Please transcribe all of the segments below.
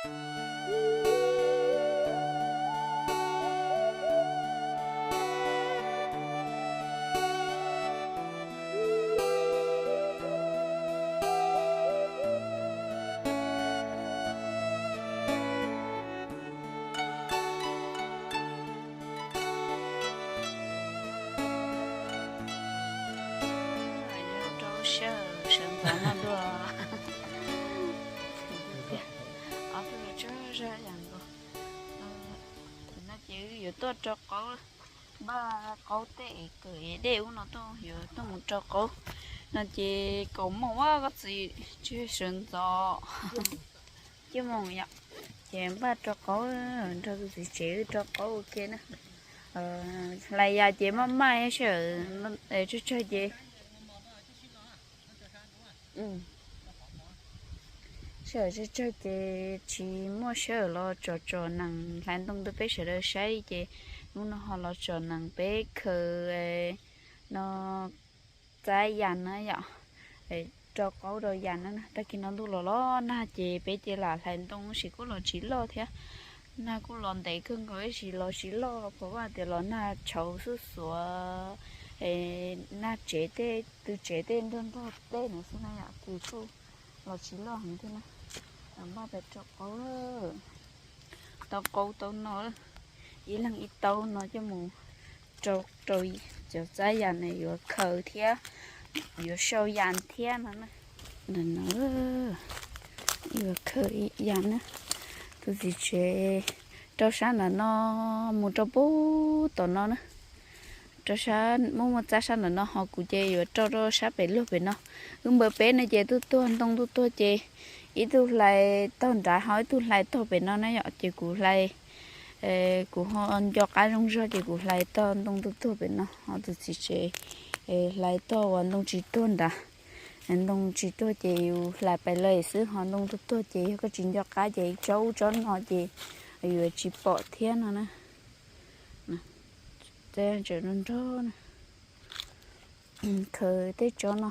Rau sawv ntxov no dua. Ob peb los tsuag zog yam nkaus. No ces yuav tuaj rau qaub, npaj qaub tej kawm dej ub no tuaj, yuav tuaj mus rau qaub. No ces kaum moos a koj txiv, tsis sawv ntxov. Cuaj moos yom, ces npaj rau qaub, nrog tus txiv tsev rau qaub ua ke na. Hlais yas ces maj maj sij hawm tsawg tsawg ces, sij hawm tsawg tsawg ces tsis muaj sij hawm los tsom tsom nees hlais ntoo rau peb sawv daws saib ces hnub no ho los tsom nees peb khaws no txab yas na yom, rau qaub rau yas na. Tag kis no ntuj los los nag ces peb ces lam hlais ntoo tab sis kuj los tsis loj thiab. Nag kuj los ntev kawg nkaus tab sis los tsis loj, pom vaj tias los nag tshauv xub xuav, nag tsev tej, tw tsev tej nrog nrog tej no xwb na yom, ces kuj los tsis loj heev thiab na. Npaj pem rau qaub, tau qaub tau no, ib leeg ib taub no coj mus rau rau cov txab yas na yuav khaws thiab yuav sau yas thiab no na. Ntawm no yuav khaws yas na, tus txiv tsev rau sab ntawm no mus rau pub tom no na. Rau sab muaj muaj txab sab ntawm no ho kuv ces yuav rau rau sab pem luag pem no. Wb npawg peb no ces tuaj tuag ntoo tuaj tuag ces ib tug hlais tog nrad ho ib tug hlais tog pem no na yom, ces kuv hlais, kuv ho nco qab zoo zog ces kuv hlais tog ntoo tuaj tuag pem no ho tus txiv tsev hlais tog uas ntoo tsis tuag nrad. Ntoo tsis tuag ces yus hlais pem lawm xwb ho ntoo tuaj tuag ces yog koj tsis nco qab ces tsob ub tsob no ces yuav tsis pom thiab no na. Tseem nrog nrog na. Khaws tej tsob no,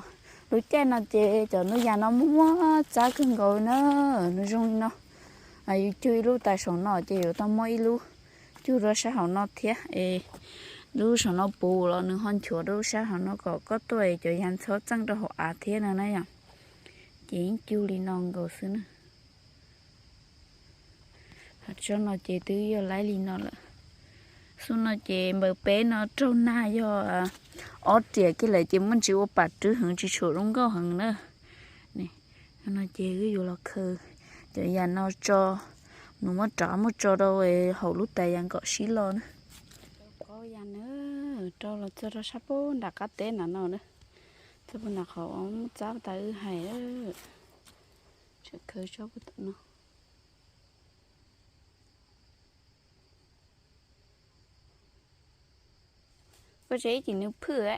lub caij no ces cov ntoo yas no muaj muaj txab kawg nkaus na. Nws zoo li no, yus cug ib lub tas saum no ces yuav tau muaj ib lub cug rau sab hauv no thiab es lub saum no puv los nws ho nchuav rau lub sab hauv no kom koj tuaj es cov yas ntxhov txeej rau hauv av thiab no na yom. Ces yeej cug li no nkaus xwb na. Tsob no ces twb yog laib li no lawm. Xub no ces npawg peb no raug nag yog ob riam kiag lawm ces muaj ntsis ua pam rwb heev tsis tshua zoo nkauj heev na. No ces wb yuav los khaws cov yas no tso, nws muab rov muab tso rau hauv lub tais yas kom sib lo na. Qaub yas na, rau los txog rau sab pem nram qab teb nram no na, txog pem nram qhov muaj txab tas wb hais, tseem khaws tsob pem tom no. Pob zeb ib chim nws phwj,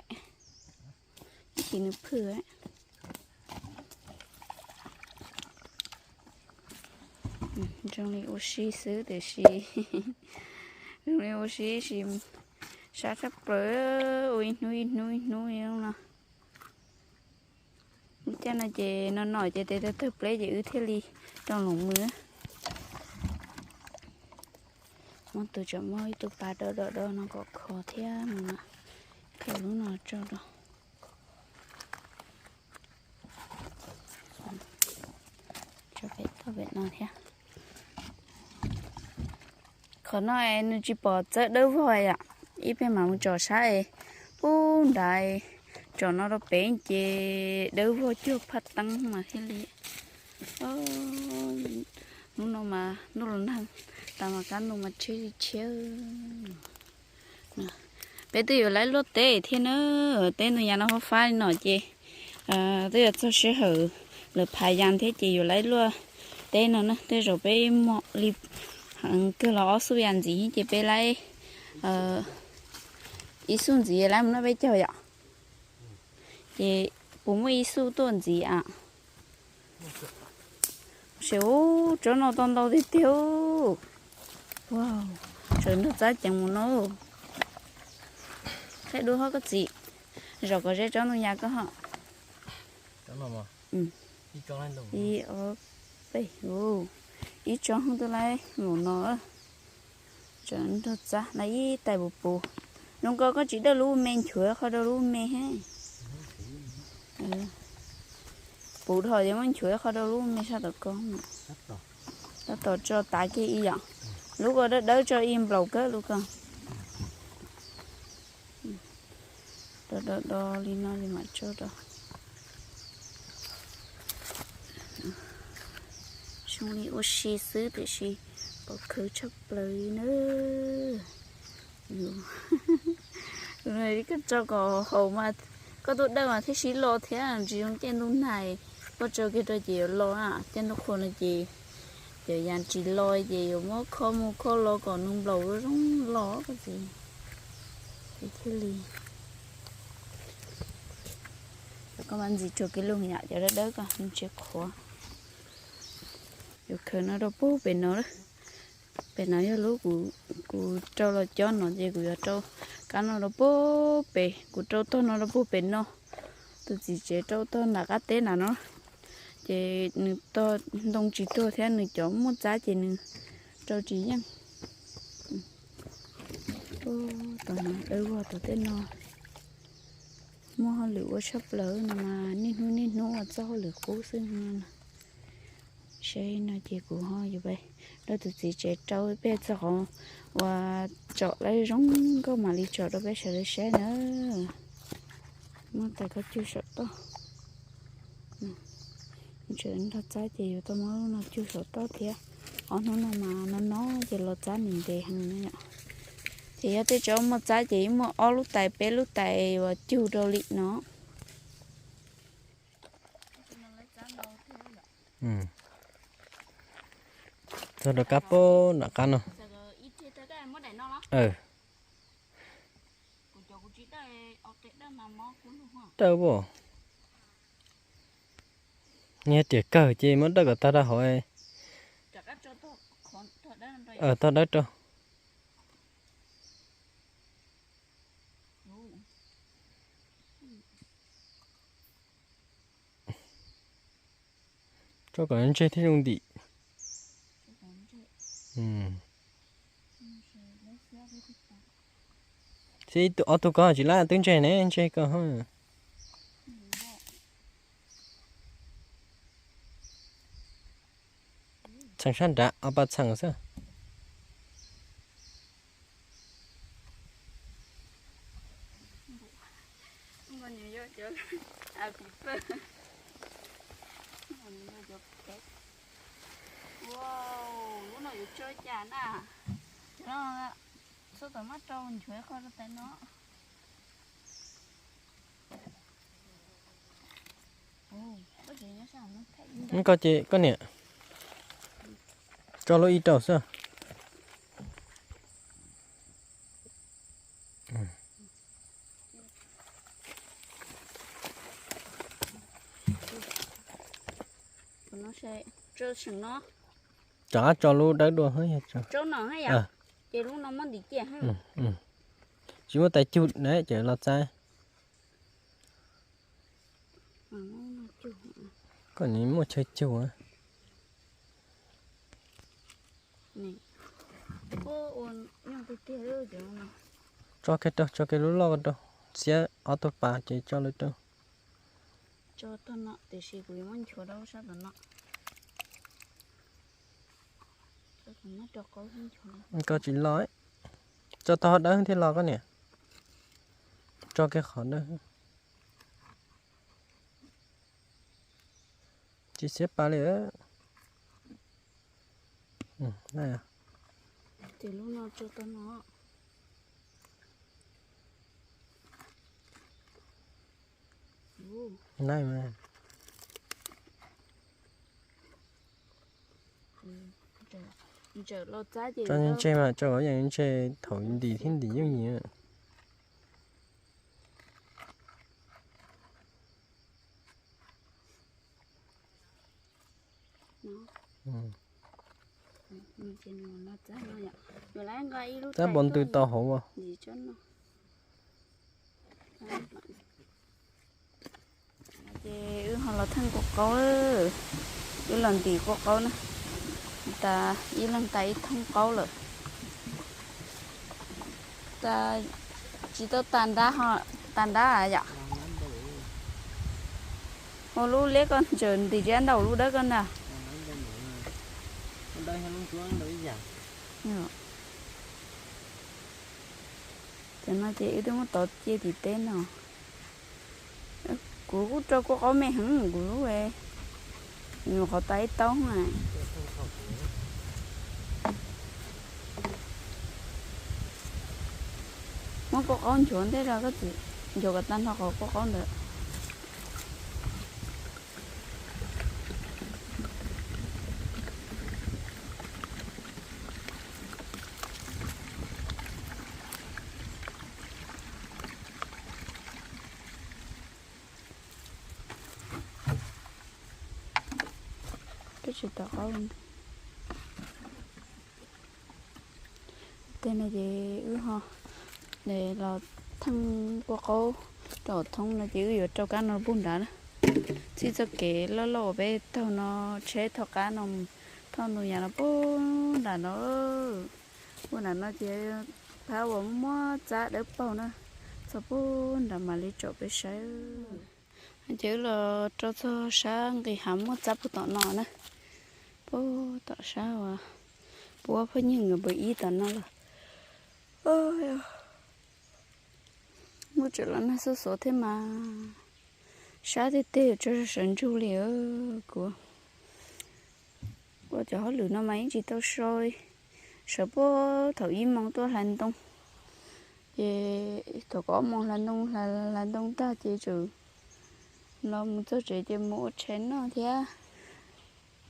ib chim nws phwj. Zoo li ua si xwb tiam sis, zoo li ua si sis sab tshaj plaws, ua ib hnub ib hnub ib hnub li no. Lub caij no ces no no ces tes tawg tawg pleb ces wb thiaj li rau los mws. Muab tus tsam muab ib tug pas do do do no kom kho thiab mus no, khaws lub no tso rau. Tso pem toj pem no thiab. Qhov no nws tsis pom txawb dawb vog yom, ib pliag mam mus tsom sab es pub nrad, tsom no rau pem ces dawb vog cuag phaj teeb mas thiaj li. Hnub no mas ntuj los nag, tas mas kab ntuj mas tshiab li tshiab. Peb twb yuav laib luaj teb thiab na, teb ntoo yas no fab fab li no ces twb yuav txog sij hawm lawv phav yas thiab ces yuav laib luaj teb no na. Tej zaum peb mos li kawg los ob xuj yas ntxiv ces peb laib ib xuj ntxiv laib mus noj peb caug yom. Ces puas muaj ib xuj tuaj ntxiv a? Ces ub, tsob no tau ntau tiag tiag. Tseem nrog txab ceev mus no. Qheb dua hov koj txiv, zaum kom ze tsob ntoo yas koj ho. Ib ob peb ub. Ib tsob hwj twb laib mus no, tseem nrog txab na ib tais puv puv. Zoo nkaus koj tsis dawj lub me nchuav qhov rau lub me he. Puv dhau ces muab nchuav qhov rau lub me sab tom ko. Tab tom tso tav kiag ib yam. Lub ko dawb dawb tso ib nplaum kawg lub ko. Do do do li no li mam tso rau. Zoo li ua si xwb tiam sis pom khawv tshaj plaws li na. Koj tso kom haum mas koj tuaj dawj mas thiaj sib los thiab, tsis zoo caij ntuj nag koj tso kiag rau ces yuav los na, caij ntuj qhua no ces cov yas tsis los ces yuav muab kho mus kho los kom nws nplaum zoo los koj txiv. Ces thiaj li, koj mam ntxiv rau kiag lub yam cov dawb dawb ko nws tsis qhuav. Yuav khaws no rau puag pem no. Pem no yog lub kuv rau los cob no ces kuv yuav rau kab no rau puag pem, kuv rau tog no rau puag pem no. Tus txiv tsev rau tog nram qab teb nram no, ces nws tog ntoo tsis tuag thiab nws cov muaj txab ces nws rau tsis yeej. Tom no dawb vog tom tej no. Muaj hauj lwm ua tshaj plaws no mas niaj hnub niaj hnub ua txoj hauj lwm qub xwb no. Saib no ces kuv ho yuav pais rau tus txiv tsev rau peb txog qhov uas tsom lawm zoo nkauj mam li tsom rau peb sawv daws saib na. Muab tais ko cug saum toj. Tseem nrog txab ces yuav tau muab lub no cug saum toj thiab. Ob hnub no mas no no ces los txab nws ntev heev na yom. Ces yog tej tsob muaj txab ces yeej muaj ob lub tais peb lub tais uas cug rau li no. Txog rau kab puag nram qab no. Dawb vog. Nws tiam kawg ces muab dawj kom tag rau hauv. Tog dawb rau. Tso kom ntseg thiaj zoo ntim. Xib ob tug ko tsis lab twb ntseg ne, ntseg ko. Txheem sab nrad ob pab txheem xwb. Lub no yuav tso cas na? Txhob tau mab rau nchuav qhov rau tais no. Koj ces koj niam tso lub ib rau xwb. Rov qab tso lub dawb dua. Tsis muaj tais cug na ces los txaib. Koj nim muaj chaw cug. Tso kiag rau, tso kiag lub loj rau, xiab ob tug pas ces tso lawm rau. Tso tog no tiam sis kuv yuav muab nchuav rau sab tom no. Koj tsis los, tso tog dawb thiaj los koj niam. Tso kiag qhov dawb. Tsis xiab pas li. Tso ntseg mas tso kom yeej ntseg thaum ntim thiab ntim yooj yim. Txab npoo ntws tau hauv. Ces wb ho los theej kua qaub, wb los ntim kua qaub na. Tas ib leeg tas ib thoob qaub lawm. Tsis tau tas nrab ho, tas nrab yom. Ua lub liab koj ntsaws ntim zab ntau lub dawb koj ntag. Cov no ces wb twb muab tov cia tim teb no. Kuv kuj rau kua qaub me heev kuv lub, nyuam qhuav tas ib taub. Muab kua qaub nchuav ntej los koj txiv, nchuav kom tag nrho qhov kua qaub ntawd. Twb tsis tau qaub. Tej no ces wb ho los theej kua qaub rau thoob no ces wb yuav rau kab no puag nrad na. Txij txoj kev loj loj uas peb taug no, tsheb thauj qab no, thauj ntoo yas no puag nram no. Puag nram no ces phab uas muaj txab dawb paug na, txog puag nrad mam li tsom peb saib. Ces wb los rau txog sab nqis hav muaj txab puag tom no na. Puag tom sab uas puab phooj ywg nkawd npawm ib tom no los. Muaj tseem los nag xuj xuav thiab mas sab tiag tiag, tso sawv ntsug li kuv. Ua cov hauj lwm no mas yeej tsis tau so li. Sawv puag thaum ib moos tuaj hlais ntoo, ces thaum kaum ob moos hlais ntoo, hlais ntoo tag ces tseem los mus txog tsev ces mus ua tshais noj thiab.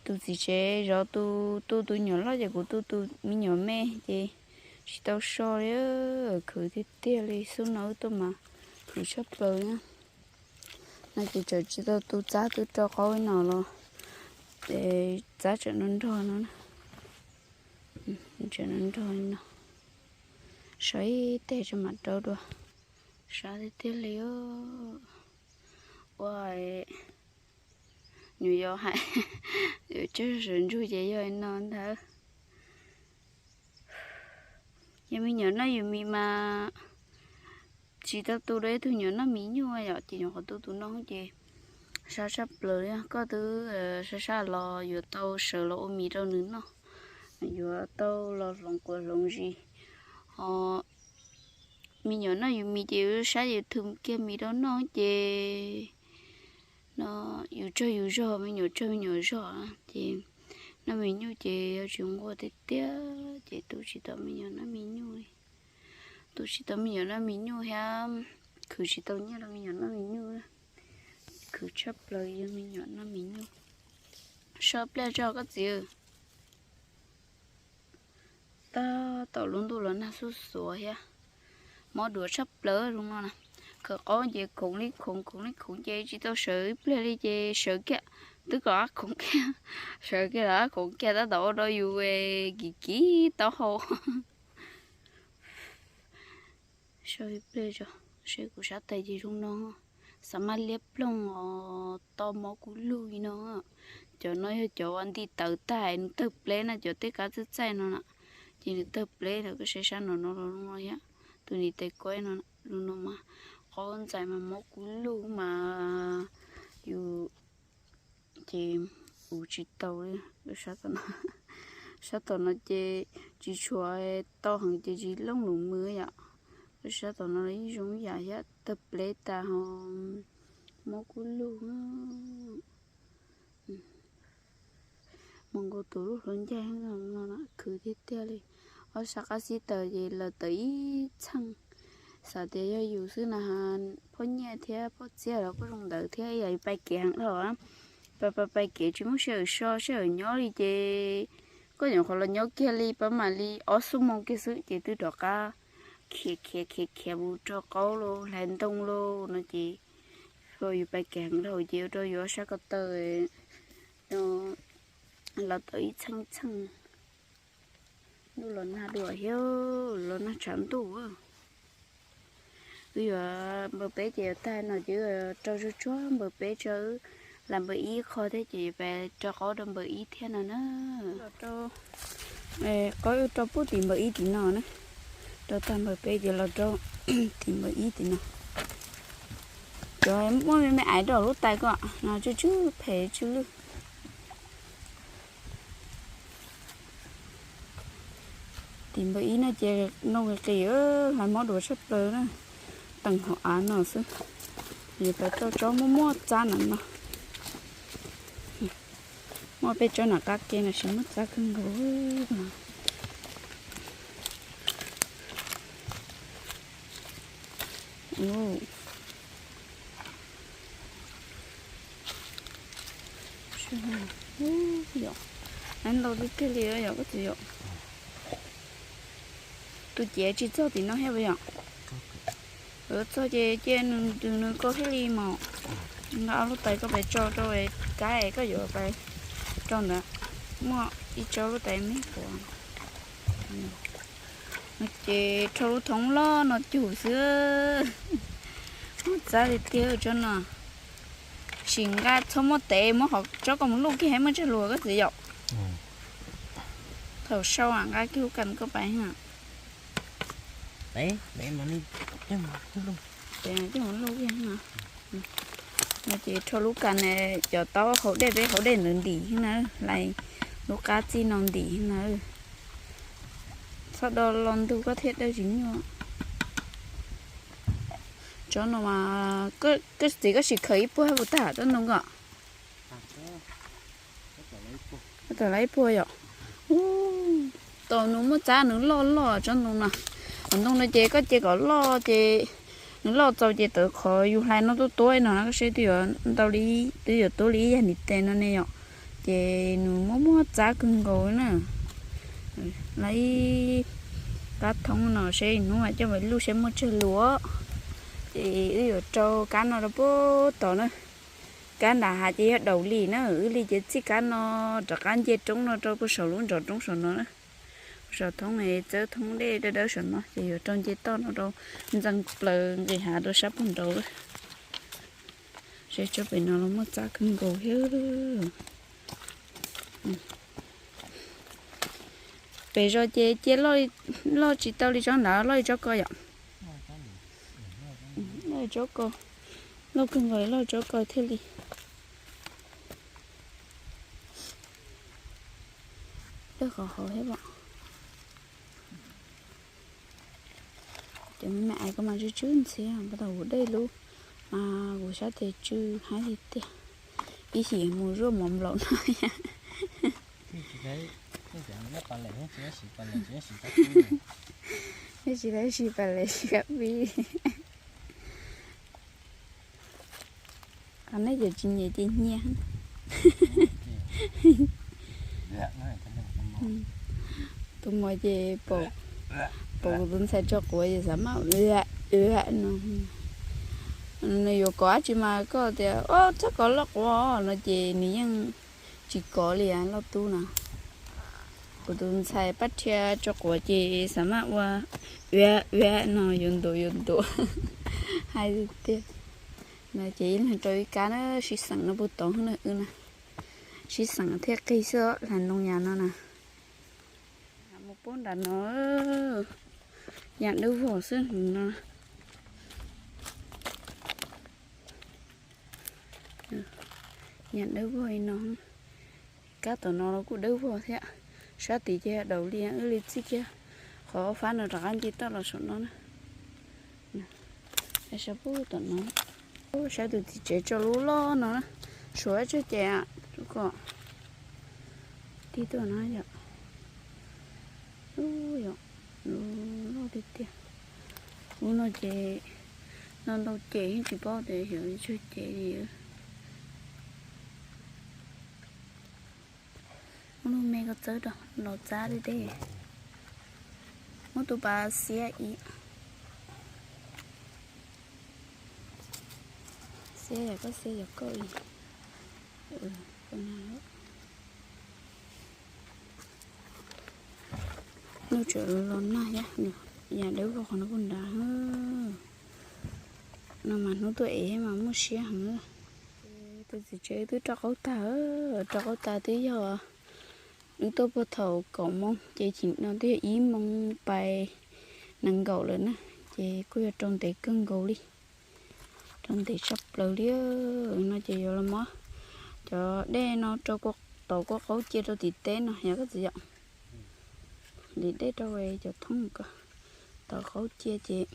Tus txiv tsev zov tus, tu tus nyuam loj ces kuv tu tus me nyuam me ces tsis tau so li. Khwv tiag tiag li, xub no wb tuaj mas khwv tshaj plaws li. No ces tseem tsis tau tu txab, twb rau qaub no los, ces txab tseem nrog nrog no, tseem nrog nrog li no. Sawv ib teg tso mam rau dua. Sab tiag tiag li. Ua nyuam yaus hais, yuav tso sawv ntsug ces yog li no ntag. Yog me nyuam noj yus mis mas tsis tau tu dua ib tug nyuam noj mis nyuj yom, ces nyuam qhuav tu tus no ces sab tshaj plaws li. Koj twb sab sab los yuav tau sawv los ua mis rau nws noj, yuav tau los hloov quav hloov zis. Ho me nyuam noj yus mis ces sab yus thw kiag mis rau noj ces no yus tsawg yus zog, me nyuam tsawg me nyuam zog ces noj mis nyuj ces yog tsis nquag tiag tiag ces tu tsis tau me nyuam noj mis nyuj li. Tu tsis tau me nyuam noj mis nyuj thiab khwv tsis tau nyiaj rau me nyuam noj mis nyuj. Khwv tshaj plaws yog me nyuam noj mis nyuj. So pliaj tso koj txiv. Tab tom lub ntuj los nag xuj xuav thiab, mob duav tshaj plaws zoo no na. Khawv qaub ces khoov li khoov, khoov li khoov ces tsis tau sawv ib pliag li ces sawv kiag, twb kom qab khoov kiag, sawv kiag los qab khoov kiag, tab tom ua rau yus kiv kiv taub hau. So ib pliag tso, seb kuv sab tais ces zoo no, xav maj liab ploog os, to mob kub lug li no. Cov no yog cov uas nti tawv tag nws tawg pleb na, cov tej kab txaij txaij no na, ces nws tawg pleb na. Koj saib sab no no los zoo no thiab, tus niam tais kuaib no zoo no mas, qaub ntxais mas mob kub lug mas yus ces ua tsis tau li. Sab tom no, sab tom no ces tsis tshua to heev ces tsis looj lus mws yom. Sab tom no los yeej zoo ib yam thiab, tawg pleb tas ho mob kub lug. Mus nkaus tus lub hluav ncaig no, khwv tiag tiag li. Ob sab qab xib taws ces lawv tawm ib txheej. Xav tias yog yus xwb na, phoj nyiaj thiab phoj txiaj los kuj zoo ntawd thiab, ib yam li pais kev heev dhau, pais pais kev tsis muaj sij hawm so sij hawm nyob li ces koj nyuam qhuav los nyob kiag li pab mam li ob xuab moos kiag xwb ces twb rov qab khiav khiav khiav khiav mus rau qaub lauj, hlais ntoo lauj no ces yus pais kev heev dhau ces ua rau yus ob sab ko taw los tawm ib txheej txheej. Ntuj los nag dua thiab, los nag tshav ntuj. Wb yuav npawg peb ces yuav tag no ces wb rau tsuag tsuag npawg peb tso, wb Lam npawb ib qho thiab ces peb rau qaub rau npawb ib thiab no na. Qaub rau pub tim npawb ib tim no na. Rau tag npawb peb ces los rau tim npawb ib tim no. Cov muaj me me aiv rau lub tais ko no tsw tsw phem tsw lwj. Tim npawb ib no ces noj qis qis, hlais mob dua tshaj plaws na. Teem hauv av no xwb. Yuav pais toj tsob muaj muaj txab na no. Muaj peb tsob nram qab ke no tsis muaj txab kawg nkaus. Ntau tiag tiag li yom, koj txiv yom. Tus ciav tsis txog tim no thiab puas yom? Txog ces cia nws, nws koj thiaj li mas. Nqa ob lub tais koj pais tso rau kab es koj yuav pais rau ntawd. Muaj ib tsob lub tais me puav. Ces rho lub thoob loj no cug xwb. Muaj txab tiag tiag tsob no. Sim nqa txhob muab tev, muab qhov tsob ko mus luj kiag muaj tsawg luag koj txiv yom. Thaum sau nqa kiag lub kas koj pais. Ces rho lub kas, cov taub hau dej peb hau dej ntawd ntim na, lais lub qab txij no ntim na. Txhob do lo ntug koj thiaj dawb tsis nyuaj. Tsob no mas, koj txiv koj sim khaws ib puag puas tag tsob ntoo ko? Tawm los ib puag yom. Tau nws muaj txab nws loj loj tsob ntoo no. Cov ntoo no ces koj cia kom loj ces nws loj txaus ces tawm qhov yus hlais no tuab tuab no na koj seb twb yuav ntau li, twb yuav tuab li ib yam niam tais no ne yom. Ces nws muaj muaj txab kawg nkaus na. Lawv ib qab thoob no seb hnub mas coj mus luj seb muaj tsawg luag. Ces wb yuav rau kab no rau puag tod na. Kab nram hav ces yog daus li na, wb li ces txij kab no rov qab nce roob no rau puag saum lub nrov roob saum no na. Saum thoob txawb thoob dej dawb dawb saum no ces yuav rau nce toj no rau ntxees plaws nqis hav rau sab puag nraud. Seb tsob pem no los muaj txab kawg nkaus thiab. Pem zos ces cia loj tsis tau li tsob ntawd, loj li tsob ko yom. Loj li tsob ko, loj kawg nkaus loj li tsob ko thiaj li. Lawj qhov hauv thiab os. Cov me me aiv ko mas tsw tsw ntxhiab, puag thaum kuv dej lub mas kuv sab tes tsw haib li tiag. Ib xyem mus zuaj mov nplaum no. Ib tsis tau ib si pas lem si kab pib. Qhov nej cov tsis nyiam ces nyiam. Tus mos ces pom kuv tus ntxhais tso quav ces xav maj ua no. Nws yuav kov dab tsi mas koj tias, o, txhob kov loj quav no ces nws yeej tsis kov li loj tub no. Kuv tus ntxhais pab rhia tso quav ces xav maj ua ua ua no yuav ntuav yuav ntuav. Hais tiag. No ces ib leeg rau ib kab na, sib xeem no puag tod na wb na. Sib xeem thiaj qig xwb, hlais ntoo yam no na. Mus pub nram no, yam dawb vog xwb no. Yam dawb vog li no. Kab tom no los kuj dawb vog thiab. Sab tid ces daus li, wb li txij kiag qhov fab no rov qab nce toj los saum no na. Sab pub tom no, sab tus txiv tsev tso lub loj no na. Suav tsawg ces kom tig tuaj no yom. Lub loj tiag tiag. Lub no ces no ntau ces yeej tsis paub tias xyov tsawg ces li. Muab lub me ko txawb rau los txab li teb. Muab tus pas xiab ib. Xiab yog koj xiab yog koj ib. Hnub tseem los nag thiab, yam dawb vog qhov no puag nrad. No mas hnub tuaj ev mas muaj siab heev. Txiv tsev twb rau qaub tag, rau qaub tag twb yog wb tuaj puag thaum kaum moo ces chim no twb yog ib moo pais nees nkaum lawm na, ces kuj yog rau ntev kawg nkaus li, rau ntev tshaj plaws li. No ces yuav los muab cov dej no rau, tov kua qaub cia rau tim teb no yog koj txiv yom. Li dej rau cov thoob ko, tov qaub cia ces,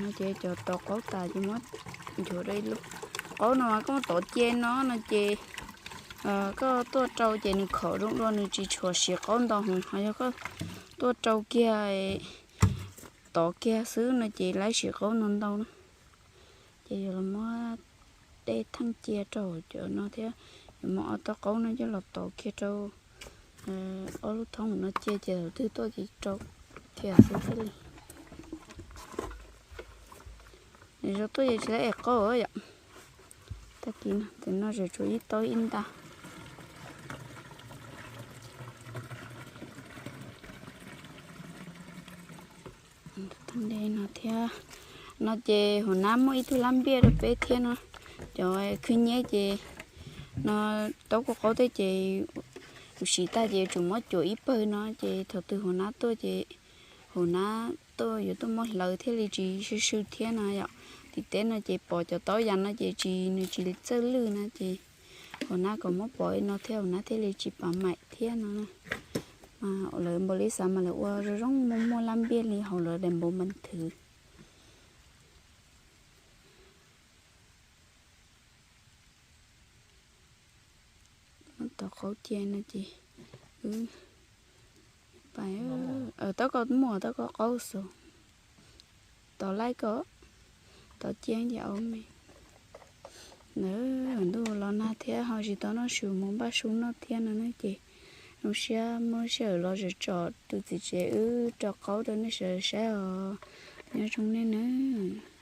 no ces cov tov qaub tas ces muab nchuav rau ib lub. Qaub no mas koj muab tov cia no no ces koj tuaj rau ces nws khov zoo dua, nws tsis tshua siav qaub ntau heev. Ho yog koj tuaj rau kiag, tov kiag xwb no ces lawv siav qaub ntau ntau na. Ces yuav los muab dej theej cia rau cov no thiab, yuav muab ob tog qaub no coj los tov kiag rau ob lub thoob no cia ces thaum twg tuaj ces rau kiag xwb thiaj li. Nws zoo tuaj ces tsis tau es qaub yom. Tag kis no, tus no tseem tshuav ib taub ib nta. Tag li no thiab, no ces hauv nab muaj ib tug lab npiaj rau peb thiab no. Cov khwb nyeb ces no tau kua qaub tej ces kuv siv tag ces yuav tsum muab cuam ib pawg no ces thaum twg hauv nab tuaj ces hauv nab tuaj yuav tuaj muab hlawv thiaj li tsis sw sw thiab no yom. Tim teb no ces pov cov taub yas no ces tsis, nws tsis txawj lwj no ces hauv nab kom muab pov li no thiab hauv nab thiaj li tsis pav maim thiab no. Mas lawv npaum li xav mas lawv ua zoo zoo muaj muaj lab npiaj li hauv lawv daim npaum mas thwv. Tov qaub cia no ces, pais, tab koj muaj tab koj qaub xus, tov laib koj, tov cia ces au me. Ntawd ntuj los nag thiab ho tsis tau noj su, mus npaj su noj thiab no na ces zoo siab muaj sij hawm los zov tsom tus txiv tsev wb rau qaub rau nej sawv daws saib os. Nyob zoo nej nawb.